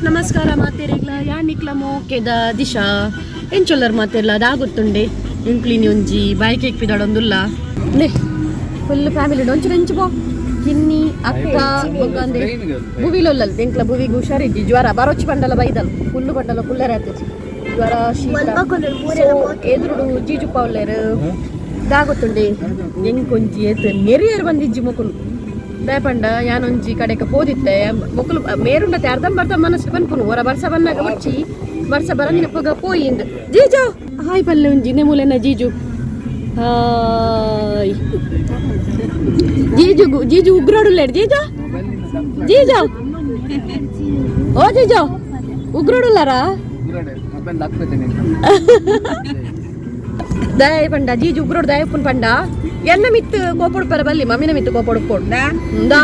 ನಮಸ್ಕಾರ ಮಾತೇರಿಗ್ಲ ಯಾನಿಕ್ಲ ಮೋಕೆದ ದಿಶಾ ಎಂಚೊಲ್ಲರ್ ಮಾತೆರ್ಲ ದಾಗುತ್ತುಂಡೆ ಎಂಕ್ಲಿನಿ ಒಂಜಿ ಬಾಯ್ಕೆ ಇಕ್ಪಿದಾಡೊಂದುಲ್ಲ ನೇ ಫುಲ್ ಫ್ಯಾಮಿಲಿ ಒಂಚೂರು ಎಂಚು ಪೋ ಕಿನ್ನಿ ಅಕ್ಕ ಬೊಕ್ಕಂದೆ ಭುವಿಲೊಲ್ಲಲ್ ಎಂಕ್ಲ ಭುವಿಗೆ ಹುಷಾರಿಜ್ಜಿ ಜ್ವರ ಬರೋಚಿ ಬಂಡಲ ಬೈದಲ್ ಕುಲ್ಲು ಬಂಡಲ ಕುಲ್ಲರೆ ಆತಜಿ ಜ್ವರ ಶೀತ. ಸೊ, ಎದುರುಡು ಜೀಜು ಪೌಲೇರು ದಾಗುತ್ತುಂಡೆ ಎಂಕೊಂಜಿ ಏತ್ ನೆರಿಯರ್ ಬಂದಿಜ್ಜಿ ಮೊಕುಲು ದಾಯಪಂಡ ಯಾನೊಂಜಿ ಕಡೆಕ ಪೋದಿತ್ತೆ ಮೊಕುಲು ಮೇರುಂಡತೆ ಅರ್ಧಂಬರ್ಧ ಮನಸ್ಸು ಪನ್ಪುನು ಹೊರ ಬರ್ಸ ಬನ್ನಾಗ ಮುಚ್ಚಿ ಬರ್ಸ ಬರಂದಿನ ಪೊಗ ಪೋಯಿಂದ್ ಜೀಜು ಹಾಯ್ ಪಲ್ಲೆ ಒಂಜಿ ನೆಮೂಲೆನ ಜೀಜು ಹಾಯ್ ಜೀಜು ಜೀಜು ಉಗ್ರೋಡುಲ್ಲೇಡು ಜೀಜು ಜೀಜು ಓ ಜೀಜು ಉಗ್ರೋಡುಲ್ಲಾರಾ ದಾಯ ಪಂಡ ಜೀಜು ಉಗ್ರೋಡು ದಾಯಪ್ಪನ್ ಪಂಡ ಎನ್ನ ಮಿತ್ತು ಕೋಪೊಡು ಪರ ಬಲ್ಲಿ ಮಮ್ಮಿನ ಮಿತ್ತು ಕೋಪೊಡು ಪೋಡು ದಾ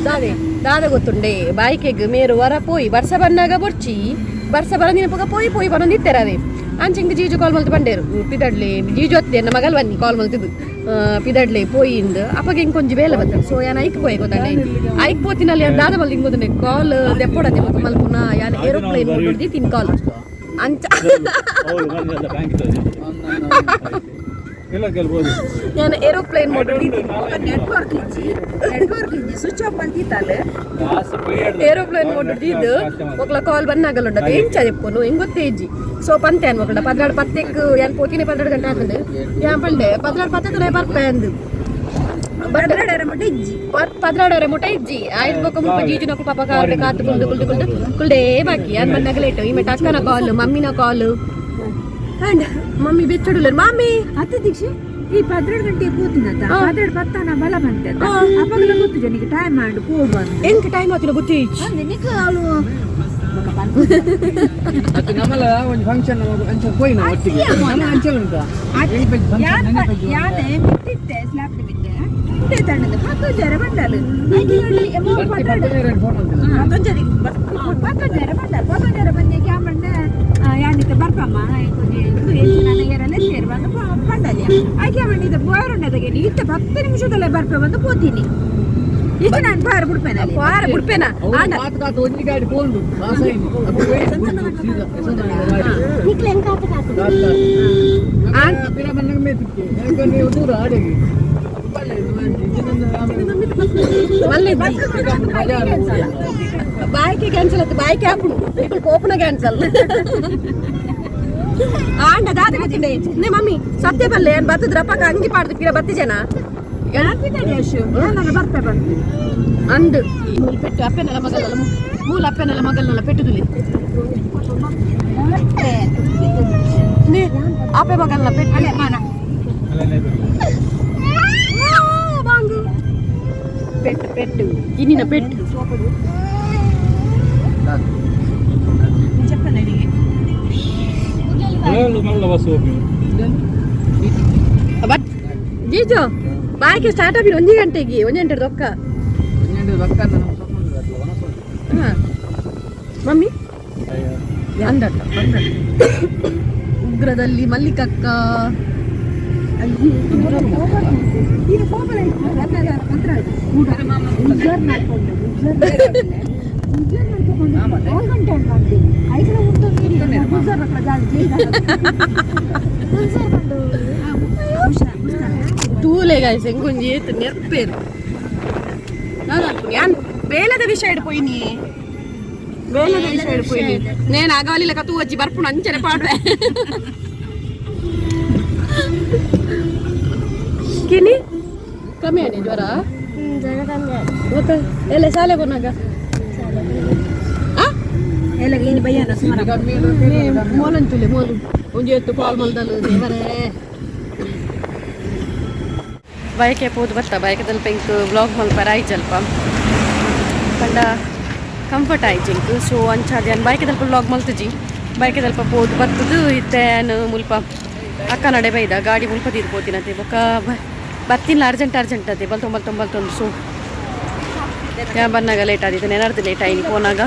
ದಾದೆ ದಾದ ಗೊತ್ತುಂಡೆ ಬಾಯ್ಕೆಗ್ ಮೇರು ವರ ಪೋಯಿ ಬರ್ಸ ಬನ್ನಾಗ ಬೊರ್ಚಿ ಬರ್ಸ ಬರಂದಿನ ಪೊಗ ಪೋಯಿ ಪೋಯಿ ಬರೊಂದಿತ್ತೆರವೆ ಅಂಚಿಂಗ್ ಜೀಜು ಕಾಲ್ ಮಲ್ತು ಬಂಡೇರು ಪಿದಡ್ಲೆ ಜೀಜು ಅತ್ತೆ ಎನ್ನ ಮಗಲ್ ಬನ್ನಿ ಕಾಲ್ ಮಲ್ತಿದ್ದು ಪಿದಡ್ಲೆ ಪೋಯಿಂದ್ ಅಪ್ಪಗೆ ಇಂಕೊಂಜಿ ಒಂಜಿ ಬೇಲೆ ಬರ್ತದೆ ಸೊ ಯಾನ್ ಐಕ್ ಪೋಯ್ ಗೊತ್ತಂಡೆ ಐಕ್ ಪೋತಿನಲ್ಲಿ ಯಾನ್ ದಾದ ಮಲ್ದಿ ಇಂಗೊತ್ತುಂಡೆ ಕಾಲ್ ದೆಪ್ಪೊಡತೆ ಮೊಕ್ಕ ಮಲ್ಪುನ ಯಾನ್ ಏರೋಪ್ಲೇನ್ ಮೋಟುಡ್ದಿ ತಿನ್ ಕಾಲ್ ಅಂಚ ಯಾನ್ ಏರೋಪ್ಲೇನ್ ಮೋಟುಡ್ದಿ ನೆಟ್ವರ್ಕ್ ಇಜ್ಜಿ ನೆಟ್ವರ್ಕ್ ಇಜ್ಜಿ ಸ್ವಿಚ್ ಆಫ್ ಮಲ್ತಿತ್ತಾಲೆ ಏರೋಪ್ಲೇನ್ ಮೋಟುಡ್ದಿದ್ದು ಒಕ್ಲ ಕಾಲ್ ಬನ್ನಾಗಲುಂಡ ಎಂಚ ದೆಪ್ಪುನು ಹೆಂಗ್ ಗೊತ್ತೇ ಇಜ್ಜಿ ಸೊ ಪಂತೆ ಅನ್ ಮೊಕ್ಕಡ 12 ಪತ್ತೆಕ್ ಯಾನ್ ಪೋತಿನೆ 12 ಗಂಟೆ ಆತಂಡು ಯಾನ್ ಪಂಡೆ 12 ಪತ್ತೆ ಬರ್ಪೆ ಅಂದು. ಪದ್ರಾಡರ ಮಟ್ಟ ಇಜ್ಜಿ. ಪದ್ರಾಡರೆ ಮುಟ ಇಜ್ಜಿ ಆಯ್ತು ಬೊಕ್ಕ ಮುಲ್ಪ ಜೀಜುನಕು ಪಾಪ ಕಾಲು ಕಾತು ಕುಲ್ದು ಕುಲ್ದು ಕುಲ್ದು ಕುಲ್ಡೇ ಬಾಕಿ ಯಾನ್ ಬಂದಾಗ ಲೇಟು ಈಮೆ ಟಕ್ಕನ ಕಾಲ್ ಮಮ್ಮಿನ ಕಾಲ್ ಅಂಡ್ ಮಮ್ಮಿ ಬೆಚ್ಚಡುಲ್ಲ ಮಮ್ಮಿ. ಅತ್ತ ದೀಕ್ಷೆ ಈ 12 ಗಂಟೆ ಪೂತಿನತ 12 ಪತ್ತಾನ ಬಲ ಬಂತೆ ಅಪ್ಪಗಲ ಗೊತ್ತು ಜನಿಗೆ ಟೈಮ್ ಮಾಡಿ ಪೋ ಬಂದು. ಎಂಕ್ ಟೈಮ್ ಆತಿನ ಗೊತ್ತೇ ಇಜ್ಜಿ. ಅಂದೆ ನಿಕ್ ಅವಳು ಅದು ನಮ್ಮಲ್ಲ ಒಂದು ಫಂಕ್ಷನ್ ಅಂಚ ಪೋಯಿನ ಒಟ್ಟಿಗೆ ನಮ್ಮ ಅಂಚಲ್ ಉಂಟಾ. ಯಾನೆ ಬಿಟ್ಟಿತ್ತೆ ಸ್ಲ್ಯಾಬ್ ಬಿಟ್ಟೆ ಬಿಟ್ಟೆ ತಣ್ಣದು ಪತ್ತೊಂಜರೆ ಬಂದಲು ಪತ್ತೊಂಜರೆ ಬಂದಲು ಪತ್ತೊಂಜರೆ ಬಂದೆ ಕ್ಯಾಮಂಡೆ ಯಾನಿತ್ತ ಬರ್ಪಮ್ಮ ಒಂಜಿ ನನ್ನ ಏರಲ್ಲ ಸೇರಿ ಬಂದು ಪಂಡಲಿ ಆಯ್ಕೆ ಮಂಡಿದ ಬೋಯರುಂಡದಗೆ ಇತ್ತ 10 ನಿಮಿಷದಲ್ಲೇ ಬರ್ಪೆ ಬಂದು ಪೋತೀನಿ ಇದು ನಾನು ಬಾರ್ ಬಿಡ್ಪೇನೆ. ವಾರ ಬಿಡ್ಪೇನಾ ಆಂಡ ಕಾತು ಕಾತು ಒಂಜಿ ಗಾಡಿ ಪೋಂಡು ಪಾಸ್ ಆಯ್ತು. ಅಪ್ಪ ಹೋಯಿ ಸೀದಾ ಪಿರ ಬಂದಾಗ ಮೇತಿಕ್ಕೆ ಯಾಕಂದ್ರೆ ದೂರ ಆಡೆಗೆ ಮಲ್ಲೆ ಬಾಯ್ಕೆ ಕ್ಯಾನ್ಸಲ್ ಆಯ್ತು ಬಾಯ್ಕೆ ಹಾಪುಡು ఇక్కడ ಕೋಪನ ಕ್ಯಾನ್ಸಲ್ ಆಂಡ ದಾದ ಗೊತ್ತಿಂಡೆ ನೇ ಮಮ್ಮಿ ಸತ್ಯ ಬಲ್ಲೆ ಏನ್ ಬತ್ತದ್ರಪ್ಪ ಅಂಗಿ ಪಾಡ್ದು ಪಿರ ಬತ್ತಿ ಜನ ಬರ್ಪೆ ಬಂದು ಅಂದು ಮೂಲ ಪೆಟ್ಟು ಅಪ್ಪೆನಲ್ಲ ಮಗಲ್ಲ ಮೂಲ ಅಪ್ಪೆನಲ್ಲ ಮಗಲ್ನಲ್ಲ ಪೆಟ್ಟುದುಲಿ ನೇ ಅಪ್ಪೆ ಮಗಲ್ನ ಪೆಟ್ಟು ಅಲ್ಲೇ ಮಾನ ಬಾಂಗು ಪೆಟ್ಟು ಪೆಟ್ಟು ಇನ್ನಿನ ಪೆಟ್ಟು. చెప్పండి. ಬಟ್ ಜೀಜು ಬಾಯ್ಕೆ ಸ್ಟಾರ್ಟ್ ಆಗಿ ಒಂಜಿ ಗಂಟೆಗೆ ಒಂಜಿ ಗಂಟೆ ದೊಕ್ಕ. ಹಾ ಮಮ್ಮಿ ಅಂದಟ್ಟ ಉಗ್ರದಲ್ಲಿ ಮಲ್ಲಿಕಕ್ಕ. ಇದು ಕೋಪಲ ಉಜ್ಜರ್ ಮಾಡ್ಕೊಂಡು ಉಜ್ಜರ್ ಮಾಡ್ಕೊಂಡು ಆರು ಗಂಟೆ ಮಾಡ್ತೀನಿ ಐದು ಉಂಟು ಉಜ್ಜರ್ ಹತ್ರ ಜಾಸ್ತಿ ಉಜ್ಜರ್ ಬಂದು ತೂಲೆ ಗಾಯ್ಸ್ ಎಂಗೊಂಜಿ ಏತ್ ನೆರ್ಪೇರು ನಾನು ಯಾನ್ ಬೇಲದ ವಿಷಯ ಪೋಯಿನಿ ಬೇಲದ ವಿಷಯ ಪೋಯಿನಿ ನೇನು ಆಗಾಲಿಲ್ಲ ಕತು ಅಜ್ಜಿ ಬರ್ಪುಣ ಅಂಚನೆ ಪಾಡುವೆ ಕಿನಿ ಕಮ್ಮಿ ಆನೆ ಜ್ವರ ಗೊತ್ತ ಎಲ್ಲ ಶಾಲೆ ಪೋನಾಗ ಆ ಎಲ್ಲ ಏನು ಭಯ ಸುಮಾರು ಮೋಲಂತುಲೆ ಮೋಲು ಒಂಜಿ ಎತ್ತು ಕಾಲ್ ಮಲ್ದಲು ದೇವರೇ ಬೈಕೆ ಪೋದು ಬತ್ತ ಬೈಕದಲ್ಲಿ ಪೆಂಕ್ ವ್ಲಾಗ್ ಮಲ್ಪರ ಆಯ್ಚಲ್ಪ ಪಂಡ ಕಂಫರ್ಟ್ ಆಯ್ತು ಇಂಕ್ ಸೊ ಅಂಚಾದ ಯಾನ್ ಬೈಕದಲ್ಪ ವ್ಲಾಗ್ ಮಲ್ತುಜಿ ಬೈಕದಲ್ಪ ಪೋದು ಬತ್ತದು ಇತ್ತೆ ಯಾನ್ ಮುಲ್ಪ ಅಕ್ಕ ನಡೆ ಬೈದ ಗಾಡಿ ಮುಲ್ಪ ತೀರ್ ಪೋತಿನತೆ ಬೊಕ್ಕ ಬತ್ತಿಲ್ಲ ಅರ್ಜೆಂಟ್ ಅರ್ಜೆಂಟ್ ಅದೇ ಬಲ್ತೊಂಬಲ್ ತೊಂಬಲ್ ಸೊ ಯಾ ಬನ್ನಾಗ ಲೇಟ್ ಆದಿತ್ತು ನೆನರ್ದು ಲೇಟ್ ಆಯ್ನಿ ಪೋನಾಗ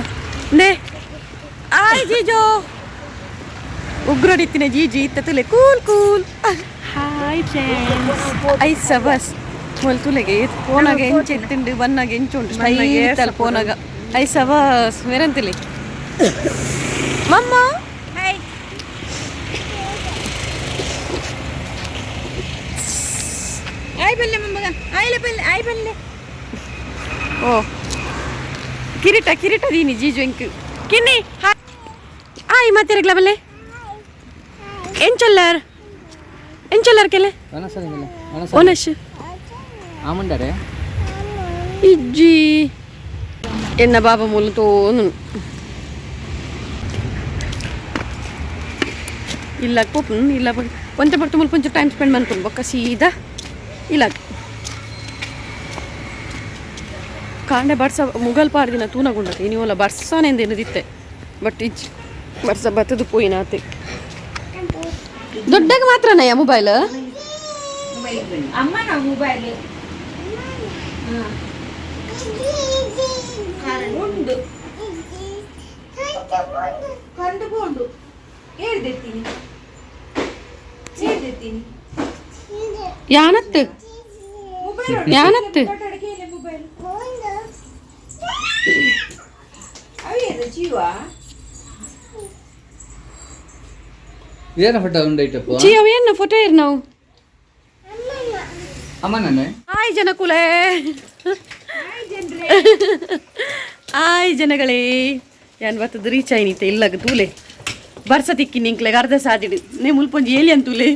ನೇ ಆಯ್ ಜೀಜೋ ಉಗ್ರಡಿತ್ತಿನ ಜೀಜಿ ಇತ್ತತುಲೆ ಕೂಲ್ ಕೂಲ್ ಹಾಯ್ ಫ್ರೆಂಡ್ಸ್ ಐಸ ಬಸ್ ಮೊಲ್ ತುಲೆಗೆ ಪೋನಾಗ ಎಂಚೆ ತಿಂಡು ಬನ್ನಾಗ ಎಂಚು ಉಂಟು ಸ್ಟೈಲ್ ಪೋನಾಗ ಐಸ ಬಸ್ ಮೆರಂತಿಲಿ. ಮಮ್ಮ ಹಾಯ್ ಆಯ್ ಬಲ್ಲೆ ಮೊಮ್ಮಗ ಆಯ್ಲೆ ಬಲ್ಲೆ ಆಯ್ ಬಲ್ಲೆ. ಓ ಕಿರೀಟ ಕಿರೀಟ ದೀನಿ ಜೀಜು ಎಂಕ್ ಕಿನ್ನಿ ಆಯ್ ಮಾತಿರಗ್ಲ ಬಲ್ಲೆ ಎಂಚೊಲ್ಲರ್ ಎಂಚೊಲ್ಲರ್ ಕೆಲೆ ಓನಶ್ ಆಮಂಡರೆ ಇಜ್ಜಿ ಎನ್ನ ಬಾಬಾ ಮೂಲ ತೋನು ಇಲ್ಲ ಪೋಪುನ್ ಇಲ್ಲ ಒಂತೆ ಪಡ್ತು ಮುಲ್ಪ ಒಂಚೂರು ಟೈಮ್ ಸ್ಪೆಂಡ್ ಮನ್ಪುನ್ ಬೊಕ್ಕ ಸೀದಾ ಇಲ್ಲ ಕಾಂಡೆ ಬರ್ಸ ಮುಗಲ್ ಪಾರ್ದಿನ ತೂನಗುಂಡತೆ ಇನಿ ಓಲ ಬರ್ಸಾನೆಂದೇನು ದಿತ್ತೆ ಬಟ್ ಇಜ್ಜಿ ಬರ್ಸ ಬತ್ತದು ಪೋಯಿನಾತೆ ದೊಡ್ಡಗೆ ಮಾತ್ರನಯ್ಯ ಮೊಬೈಲ್. ಅಮ್ಮನ ಮೊಬೈಲ್ ಉಂಡು ಕಂಡುಕೊಂಡು ಹೇಳ್ದಿರ್ತೀನಿ ಹೇಳ್ದಿರ್ತೀನಿ. ಯಾನತ್ತು ಮೊಬೈಲ್ ಯಾನತ್ತು ಮೊಬೈಲ್ ಅವೇನು ಜೀವ. ಏನ ಫೋಟೋ ಉಂಡೈಟಪ್ಪ? ಚಿ ಅವೇನು ಫೋಟೋ ಇರ್ ನಾವು. ಅಮ್ಮನೇ. ಹಾಯ್ ಜನಕುಲೇ. ಹಾಯ್ ಜನರೇ. ಆಯ್ ಜನಗಳೇ, ಯಾನ್ ಬತ್ತದ ರೀಚ್ ಆಯ್ನಿತ್ತೆ ಇಲ್ಲಗ ತೂಲೆ ಬರ್ಸ ತಿಕ್ಕಿ ನಿಂಕ್ಲೆಗ್ ಅರ್ಧ ಸಾದಿಡು ನೇ ಮುಲ್ಪೊಂಜಿ ಏಲಿ ಅಂತೂಲೆ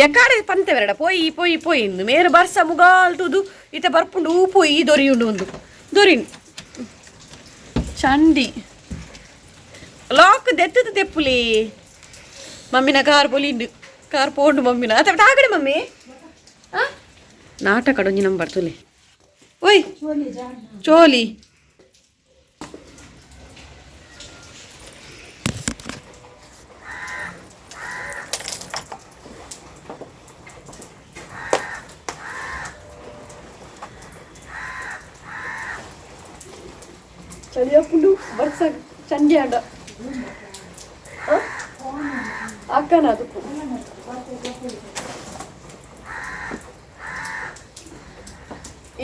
ಎಕಾಡೆ ಪಂತೆ ಬೆರಡ ಪೋಯಿ ಪೋಯಿ ಪೋಯಿ ಇಂದು ಮೇರೆ ಬರ್ಸ ಮುಗಾಲ್ ತೂದು ಇತ್ತೆ ಬರ್ಪುಂಡು ಊ ಪೋಯಿ ದೊರಿಯುಂಡು ಒಂದು ದೊರಿನ್ ಚಂಡಿ ಲಾಕ್ ದೆತ್ತದ ದೆಪ್ಪುಲಿ ಮಮ್ಮಿನ ಕಾರ್ ಪೊಲಿಂಡು ಕಾರ್ ಪೋಂಡು ಮಮ್ಮಿನ ಅತ್ತ ಆಗಡೆ ಮಮ್ಮಿ ನಾಟಕ ಡೊಂಜಿ ನಂಬರ್ ತುಲೆ ಓಯ್ ಚೋಲಿ ಚಳಿಯಪ್ಪುಂಡು ಬರ್ಸ ಚಂಡಿ ಆಡ ಅಕ್ಕನ ಅದಕ್ಕೂ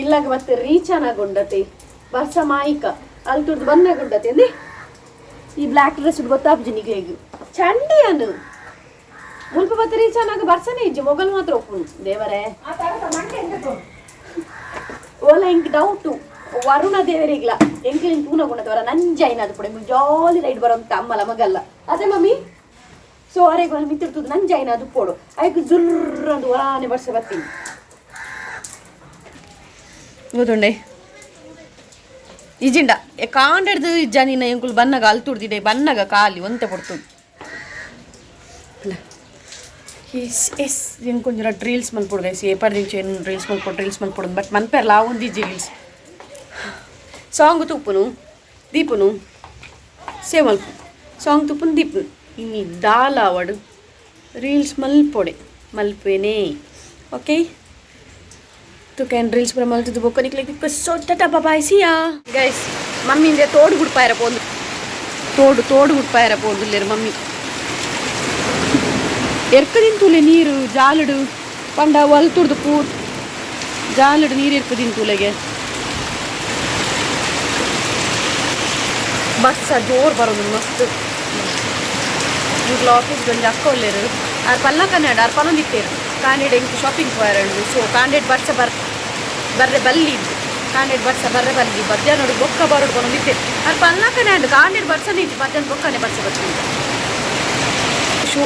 ಇಲ್ಲಾಗ ಮತ್ತೆ ರೀಚ್ ಗುಂಡತೆ ಬರ್ಸ ಮಾಯಿಕ ಅಲ್ಲಿ ತುರ್ದು ಬಂದ ಗುಂಡತೆ ಅಂದೆ ಈ ಬ್ಲ್ಯಾಕ್ ಡ್ರೆಸ್ ಗೊತ್ತಾಪುಜಿ ನಿಗ್ಲೇಗ್ ಚಂಡಿ ಅನು ಮುಲ್ಪ ಮತ್ತೆ ರೀಚ್ ಅನ್ನಾಗ ಬರ್ಸನೇ ಇಜ್ಜಿ ಮೊಗಲ್ ಮಾತ್ರ ಒಪ್ಪುನು ದೇವರೇ. ಆ ತರದ ಮಂಡೆ ಎಂತ? ಓಲ ಇಂಕ್ ಡೌಟು ವರುಣ ದೇವರಿಗ್ಲ ಎಂಕ್ಲಿನ್ ತೂನ ಗುಣದವರ ನಂಜ ಐನಾದ ಪಡೆ ಜಾಲಿ ರೈಡ್ ಬರೋಂತ ಅಮ್ಮಲ ಮಗಲ್ಲ ಅದೇ ಮಮ್ಮಿ. ಸೊ ಅರೆಗ್ ಒಂದು ಮಿತ್ತಿರ್ತದ ನಂಜ ಐನಾದು ಪೋಡು ಐಕ್ ಜುರ್ರ ಅಂದು ಒರಾನೆ ಬರ್ಸ ಬರ್ತೀನಿ ಗೊತ್ತುಂಡೆ ಇಜಿಂಡ ಕಾಂಡೆಡ್ದು ಜನಿನ ಎಂಕುಲು ಬನ್ನಗ ಅಲ್ತುಡ್ದಿಡೆ ಬನ್ನಗ ಖಾಲಿ ಒಂತೆ ಪೊಡ್ತು ಎಸ್ ಎಸ್ ಎಂಕೊಂಜರ ರೀಲ್ಸ್ ಮಲ್ಪೊಡು ಗೈಸ್ ಏಪರ್ ದಿಂಚ ಏನು ರೀಲ್ಸ್ ಮಲ್ಪೊಡು ರೀಲ್ಸ್ ಮಲ್ಪೊಡು ಬಟ್ ಮನ್ಪೆರ್ಲ ಒಂದಿಜ್ಜಿ ರೀಲ್ಸ್ ಸಾಂಗ್ ತೂಪುನು ದೀಪುನು ಸೇವ್ ಮಲ್ಪು ಸಾಂಗ್ ತುಪ್ಪುನು ದೀಪುನು ಇನಿ ದಾಲ ಅವಡು ರೀಲ್ಸ್ ಮಲ್ಪೊಡೆ ಮಲ್ಪೇನೆ ಓಕೆ ತುಕೆನ್ ರೀಲ್ಸ್ ಪೂರ ಮಲ್ತುದು ಬೊಕ್ಕ ನಿಕ್ಲೆಗ್ so tata bye see ya guys. Mummy ಇಂದೆ ತೋಡು ಗುಡ್ಪಾಯರ ಪೋಂದು ತೋಡು ತೋಡು ಗುಡ್ಪಾಯರ ಪೋಂದುಲ್ಲೇರು ಮಮ್ಮಿ ಎರ್ಕದಿಂತೂಲೆ ನೀರು ಜಾಲುಡು ಪಂಡ ಒಲ್ತುಡ್ದು ಪೂ ಜಾಲುಡು ನೀರು ಎರ್ಕದಿಂತೂಲೆಗೆ ಬರ್ಸ ಜೋರು ಬರೋದು ಮಸ್ತ್. ಈಗಲ ಆಫೀಸ್ ಒಂಜಿ ಅಕ್ಕ ಒಲ್ಲೇರು ಆರ್ ಪಲ್ಲ ಕನ್ನಡ ಆರ್ ಪನೊಂದಿತ್ತೇರು ಕಾಂಡೆಡ್ ಎಂಕ್ ಶಾಪಿಂಗ್ ಪೋಯರಂಡು. ಸೊ ಕಾಂಡೆಡ್ ಬರ್ಸ ಬರ್ ಬರ್ರೆ ಬಲ್ಲಿ ಕಾಂಡೆಡ್ ಬರ್ಸ ಬರ್ರೆ ಬಲ್ಲಿ ಮಧ್ಯಾಹ್ನ ಬೊಕ್ಕ ಬರೋಡು ಪನೊಂದಿತ್ತೇರು ಆರ್ ಪಲ್ಲ ಕನ್ನಡ ಕಾಂಡೆಡ್ ಬರ್ಸ ನಿಂಚಿ ಮಧ್ಯಾಹ್ನ ಬೊಕ್ಕನೆ ಬರ್ಸ ಬರ್ತೀನಿ ಶೋ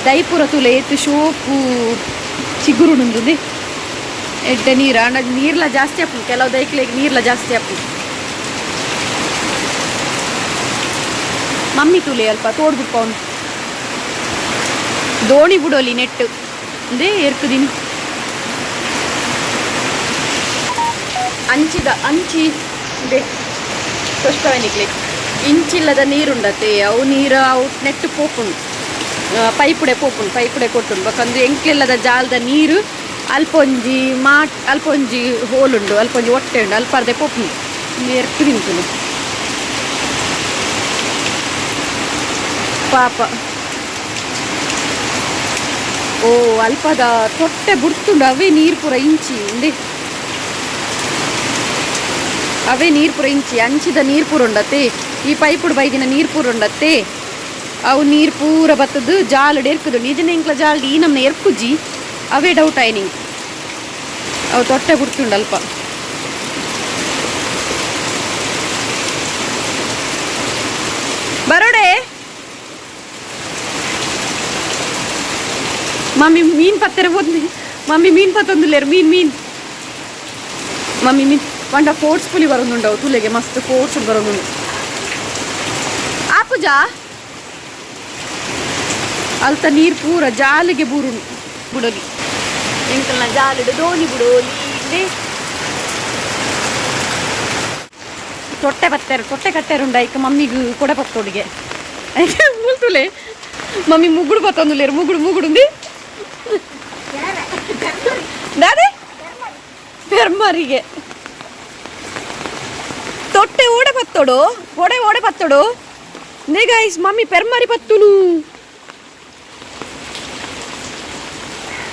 ದೈಪುರ ತುಲೆ ಏತ್ ಶೋಕು ಚಿಗುರುಡುಂದುಂದೆ ಎಡ್ಡೆ ನೀರು ಅಂಡ ನೀರ್ಲ ಜಾಸ್ತಿ ಆಪುಂಡು ಕೆಲವು ದೈಕ್ಲೆಗ್ ನೀರ್ಲ ಜಾಸ್ತಿ ಆಪುಂಡು. ಮಮ್ಮಿ ತುಲೆ ಅಲ್ಪ ತೋಡ್ ಬುಡ್ಪೌನು ದೋಣಿ ಬುಡೋಲಿ ನೆಟ್ ಅಂದೇ ಎರ್ಕುದಿನಿ ಅಂಚಿದ ಅಂಚಿ ಇದೆ ತೊಷ್ಟವನಿಕ್ಲೆ ಇಂಚಿಲ್ಲದ ನೀರುಂಡತೆ ಅವು ನೀರು ಅವು ನೆಟ್ ಪೋಪುಂಡು ಪೈಪುಡೆ ಪೋಪುಂಡು ಪೈಪುಡೆ ಕೊಟ್ಟುಂಡು ಬೊಕಂದು ಎಂಕ್ಲೆಲ್ಲದ ಜಾಲದ ನೀರು ಅಲ್ಪೊಂಜಿ ಮಾಟ್ ಅಲ್ಪೊಂಜಿ ಹೋಲುಂಡು ಅಲ್ಪೊಂಜಿ ಒಟ್ಟೆ ಉಂಡು ಅಲ್ಪ ಅರ್ಧ ಪೋಪುಂಡು ಎರ್ಕು ತಿಂತುಂಡು ಪಾಪ. ಓ ಅಲ್ಪದ ತೊಟ್ಟೆ ಬುಡ್ತುಂಡು ಅವೇ ನೀರು ಪೂರ ಇಂಚಿ ಉಂಡೆ. ಅವೇ ನೀರು ಪೂರ ಇಂಚಿ ಅಂಚಿದ ನೀರು ಪೂರ ಉಂಡತ್ತೆ ಈ ಪೈಪುಡು ಬೈದಿನ ನೀರು ಪೂರ ಉಂಡತ್ತೆ ಅವು ನೀರು ಪೂರ ಬತ್ತದು ಜಾಲುಡು ಎರ್ಕುದು ನಿಜನ ಎಂಕ್ಲ ಜಾಲುಡು ಈ ನಮ್ನ ಎರ್ಕುಜಿ ಅವೇ ಡೌಟ್ ಆಯ್ ನಿಂಗೆ ಅವು ತೊಟ್ಟೆ ಬಿಡ್ತುಂಡು ಅಲ್ಪ ಬರೋಡೆ ಮಮ್ಮಿ ಮೀನ್ ಪತ್ತೆರ ಹೋದ್ನಿ ಮಮ್ಮಿ ಮೀನ್ ಪತ್ತೊಂದುಲ್ಲೇರು ಮೀನ್ ಮೀನ್ ಮಮ್ಮಿ ಮೀನ್ ಪಂಡ ಫೋರ್ಸ್ಫುಲಿ ಬರೋದುಂಡವು ತುಲೆಗೆ ಮಸ್ತ್ ಫೋರ್ಸ್ ಬರೋದುಂಡು ಆ ಪೂಜಾ ಅಲ್ತ ನೀರು ಪೂರ ಜಾಲಿಗೆ ಬೂರು ಬುಡೋಲಿ ಎಂಕಲ್ನ ಜಾಲಿಡು ದೋಣಿ ಬುಡೋಲಿ ತೊಟ್ಟೆ ಬತ್ತಾರ ತೊಟ್ಟೆ ಕಟ್ಟಾರುಂಡ ಐಕ ಮಮ್ಮಿಗೆ ಕೊಡೆ ಪತ್ತೋಡಿಗೆ ಮೂಲ್ತುಲೆ ಮಮ್ಮಿ ಮುಗುಡು ಬತ್ತೊಂದುಲೇರು ಮುಗುಡು ಮುಗುಡುಂದಿ ದಾದೆ ಪೆರ್ಮರಿಗೆ ತೊಟ್ಟೆ ಓಡೆ ಪತ್ತೋಡು ಒಡೆ ಓಡೆ ಪತ್ತೋಡು ನೇ ಗೈಸ್ ಮಮ್ಮಿ ಪೆರ್ಮರಿ ಪತ್ತುನು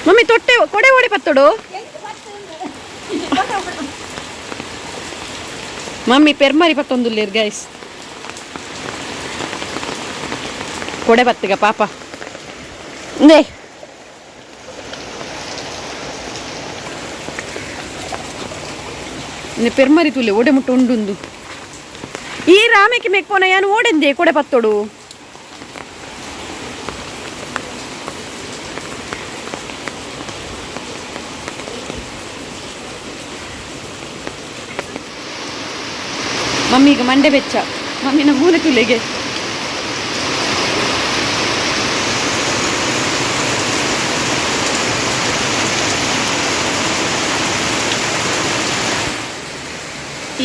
ಮಮ್ಮಿ ತೊಟ್ಟೆ ಕೊಡೆ ಓಡೆ ಪತ್ತೋಡು ಮಮ್ಮಿ ಪೆರ್ಮರಿ ಪತ್ತೊಂದುಲ್ಲೇರು ಗೈಸ್ ಕೊಡೆ ಬತ್ತಿಗ ಪಾಪ ನೇ ಪೆರ್ಮರಿ ತುಲೆ ಓಡೆ ಮುಟ್ಟ ಉಂಡುಂದು ಈ ರಾಮಕ್ಕೆ ಮೆಕ್ಪೋನ ಯಾನು ಓಡೆಂದೆ ಕೊಡೆ ಪತ್ತೋಡು ಮಮ್ಮಿಗೆ ಮಂಡೆ ಬೆಚ್ಚ ಮಮ್ಮಿನ ಮೂಲೆ ತುಲೆಗೆ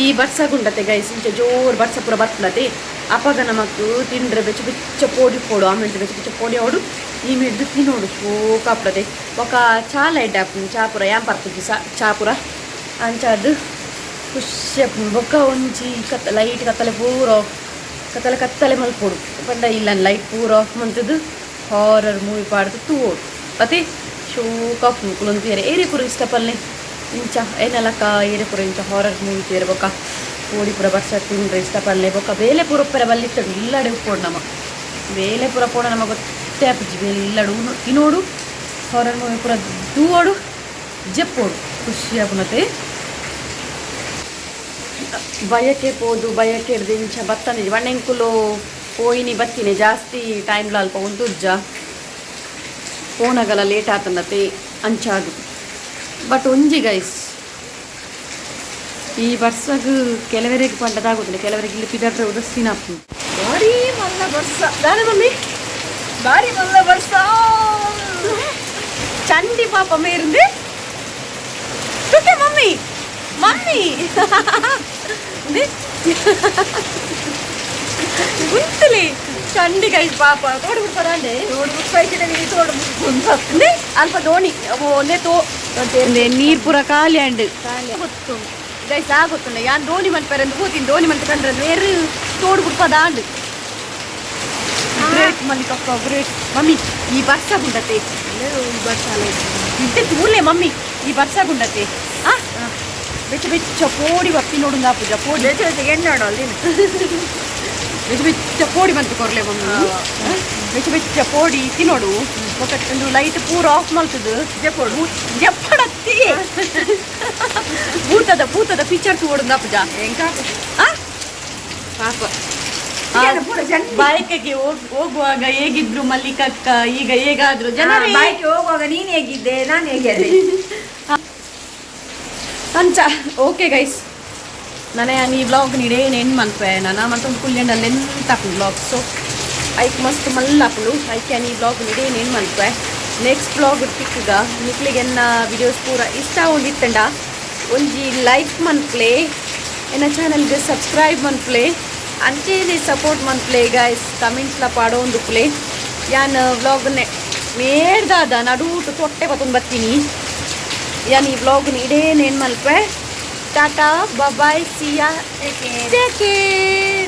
ಈ ಬರ್ಸ ಗುಂಡತೆ ಗೈಸ್ ಇಂಚ ಜೋರು ಬರ್ಸ ಪೂರ ಬರ್ತಲತೆ ಅಪಗ ನಮಕ್ ತಿಂಡ್ರೆ ಬೆಚ್ಚ ಬೆಚ್ಚ ಪೋಡಿ ಪೋಡು ಆಮೇಲೆ ಬೆಚ್ಚ ಬೆಚ್ಚ ಪೋಡಿ ಅವಡು ಈ ಮೆಡ್ದು ತಿನ್ನೋಡು ಶೋಕಾಪ್ಲತೆ ఒక ಚಾಲ ಎಡ್ಡೆ ಚಾ ಪೂರ ಯಾಂ ಪರ್ಪುಜಿ ಚಾ ಪೂರ ಅಂಚಾದ್ ಖುಷಿ ಆಪುಂಡು ಬೊಕ್ಕ ಒಂಜಿ ಕತ್ತ ಲೈಟ್ ಕತ್ತಲೆ ಪೂರ ಕತ್ತಲೆ ಕತ್ತಲೆ ಮಲ್ಪೊಡು ಪಂಡ ಇಲ್ಲ ಲೈಟ್ ಪೂರ ಆಫ್ ಮಂತದ್ದು ಹಾರರ್ ಮೂವಿ ಪಾಡ್ದು ತೂವೊಡು ಅತೆ ಶೋಕ್ ಆಪುಂಡು ಕುಲೊಂದು ತೂಯೆರೆ ಏರೆ ಪೂರ ಇಷ್ಟಪಲ್ನೆ ಇಂಚ ಏನಲಕ್ಕ ಏರೆ ಪೂರ ಇಂಚ ಹಾರರ್ ಮೂವಿ ತೂಯೆರೆ ಬೊಕ್ಕ ಕೋಡಿ ಪೂರ ಬರ್ಸ ತಿಂಡ್ರೆ ಇಷ್ಟಪಲ್ನೆ ಬೊಕ್ಕ ಬೇಲೆ ಪೂರ ಉಪ್ಪೆರೆ ಬಲ್ಲಿತ್ತಡು ಇಲ್ಲಡೆ ಉಪ್ಪೋಡು ನಮ ಬೇಲೆ ಪೂರ ಪೋಡ ನಮ ಗೊತ್ತೇ ಆಪುಜಿ ಬೇಲೆ ಇಲ್ಲಡು ತಿನ್ನೋಡು ಹಾರರ್ ಮೂವಿ ಪೂರ ತೂವೋಡು ಜೆಪ್ಪೋಡು ಖುಷಿ ಆಪುನತೆ ಬಯಕೆ ಪೋದು ಬಯಕೆ ಹಿಡ್ದು ಇಂಚ ಬತ್ತನೆ ಬಣ್ಣೆಂಕುಲು ಪೋಯಿನಿ ಬತ್ತಿನಿ ಜಾಸ್ತಿ ಟೈಮ್ ಅಲ್ಪ ಉಂತುಜ್ಜ ಪೋನಗಲ ಲೇಟ್ ಆತಂದತೆ ಅಂಚಾದು ಬಟ್ ಒಂಜಿ ಗೈಸ್ ಈ ಬರ್ಸಗ್ ಕೆಲವರಿಗೆ ಪಂಡದಾಗುದಿಲ್ಲ ಕೆಲವರಿಗೆ ಇಲ್ಲಿ ಪಿದಟ್ರೆ ಉದಸ್ಸಿನ ಭಾರಿ ಮಲ್ಲ ಬರ್ಸ ದಾನೆ ಮಮ್ಮಿ ಭಾರಿ ಮಲ್ಲ ಬರ್ಸ ಚಂಡಿ ಪಾಪ ಮೇರಿಂದೆ ತುಕೆ ಮಮ್ಮಿ ಮಮ್ಮಿ ಗುಂತಲಿ ಚಂಡಿ ಗೈಸ್ ಪಾಪ ತೋಡು ಬಿಡ್ತಾರಂಡೆ ತೋಡು ಮುಟ್ಪಾಯ್ತಿನ ತೋಡು ಮುಟ್ಕೊಂಡು ಅಲ್ಪ ದೋಣಿ ಒಂದೇ ತೋ ನೀರ್ ಪೂರ ಖಾಲಿ ಅಂಡ್ ಗೊತ್ತು ಗೈಸ್ ಆ ಗೊತ್ತುಂಡ ಯಾನ್ ದೋಣಿ ಮನ್ಪೆರಂದು ಕೂತೀನಿ ದೋಣಿ ಮಂತ್ ಕಂಡ್ರೆ ಬೇರೆ ತೋಡು ಬಿಡ್ಪದ ಅಂಡ್ ಗ್ರೇಟ್ ಮಲ್ಲಿಕಕ್ಕ ಗ್ರೇಟ್ ಮಮ್ಮಿ ಈ ಬರ್ಸ ಗುಂಡತೆ ಇದ್ದೆ ತೂಲೆ ಮಮ್ಮಿ ಈ ಬರ್ಸ ಗುಂಡತೆ ಆ ಬೆಚ್ಚ ಬೆಚ್ಚ ಪೋಡಿ ಬಪ್ಪಿ ನೋಡುಂದ ಪೂಜಾ ಪೋಡಿ ಬೆಚ್ಚ ಬೆಚ್ಚ ಎಣ್ಣೆ ಅಲ್ಲಿ ಬೆಚ್ಚ ಬೆಚ್ಚ ಪೋಡಿ ಬಂತು ಕೊರ್ಲೆ ಮಮ್ಮಿ ಬೆಚ್ಚ ಬೆಚ್ಚ ಪೋಡಿ ತಿನ್ನೋಡು ಒಂದು ಲೈಟ್ ಪೂರ ಆಫ್ ಮಾಡ್ತದ ಜಪ್ಪೋಡು ಜಪ್ಪಡತ್ತಿ ಭೂತದ ಭೂತದ ಪಿಕ್ಚರ್ ತೋಡುಂದ ಪೂಜಾ ಎಂಕ ಆ ಪಾಪ ಬೈಕಿಗೆ ಹೋಗುವಾಗ ಹೇಗಿದ್ರು ಮಲ್ಲಿಕಕ್ಕ ಈಗ ಹೇಗಾದ್ರು ಜನರೇ ಬೈಕ್ ಹೋಗುವಾಗ ನೀನ್ ಹೇಗಿದ್ದೆ ನಾನು ಹೇಗಿದ್ದೆ ಅಂಚ ಓಕೆ ಗೈಸ್ ನಾನೇ ಈ ವ್ಲಾಗ್ ನೀಡೇನು ಎಂಡ್ ಮನ್ಪೆ ನಾನು ಮತ್ತೊಂದು ಕುಲ್ಯಂಡಲ್ಲಿ ಎಂತ ವ್ಲಾಗ್ ಸೊ ಐಕ್ ಮಸ್ತ್ ಮಲ್ಲಾಪುಂಡು ಐಕೆ ಈ ವ್ಲಾಗ್ ನೀಡೇನು ಎಂಡ್ ಮನ್ಪೆ ನೆಕ್ಸ್ಟ್ ವ್ಲಾಗ್ ತಿಕ್ಕಗ ನಿಕ್ಲಿಗೆ ಎನ್ನ ವಿಡಿಯೋಸ್ ಪೂರ ಇಷ್ಟ ಒಂದಿತ್ತಂಡ ಒಂಜಿ ಲೈಕ್ ಮನ್ಪ್ಲೆ ಎನ್ನ ಚಾನಲ್ಗೆ ಸಬ್ಸ್ಕ್ರೈಬ್ ಮನ್ಪ್ಲೆ ಅಂಚೇನೆ ಸಪೋರ್ಟ್ ಮನ್ಪ್ಲೆ ಗೈಸ್ ಕಮೆಂಟ್ಸ್ಲ ಪಾಡೋಂದು ಪ್ಲೇ ಯಾನ್ ವ್ಲಾಗ್ನೆ ಮೇಡ್ದಾದ ನಡೂಟು ತೊಟ್ಟೆ ಬತ್ತೊಂದು ಬತ್ತೀನಿ ಯಾನ್ ಈ ವ್ಲಾಗ್ನ ಇಡೇನು ಏನು ಮಲ್ಪೆ Tata bye see ya take care.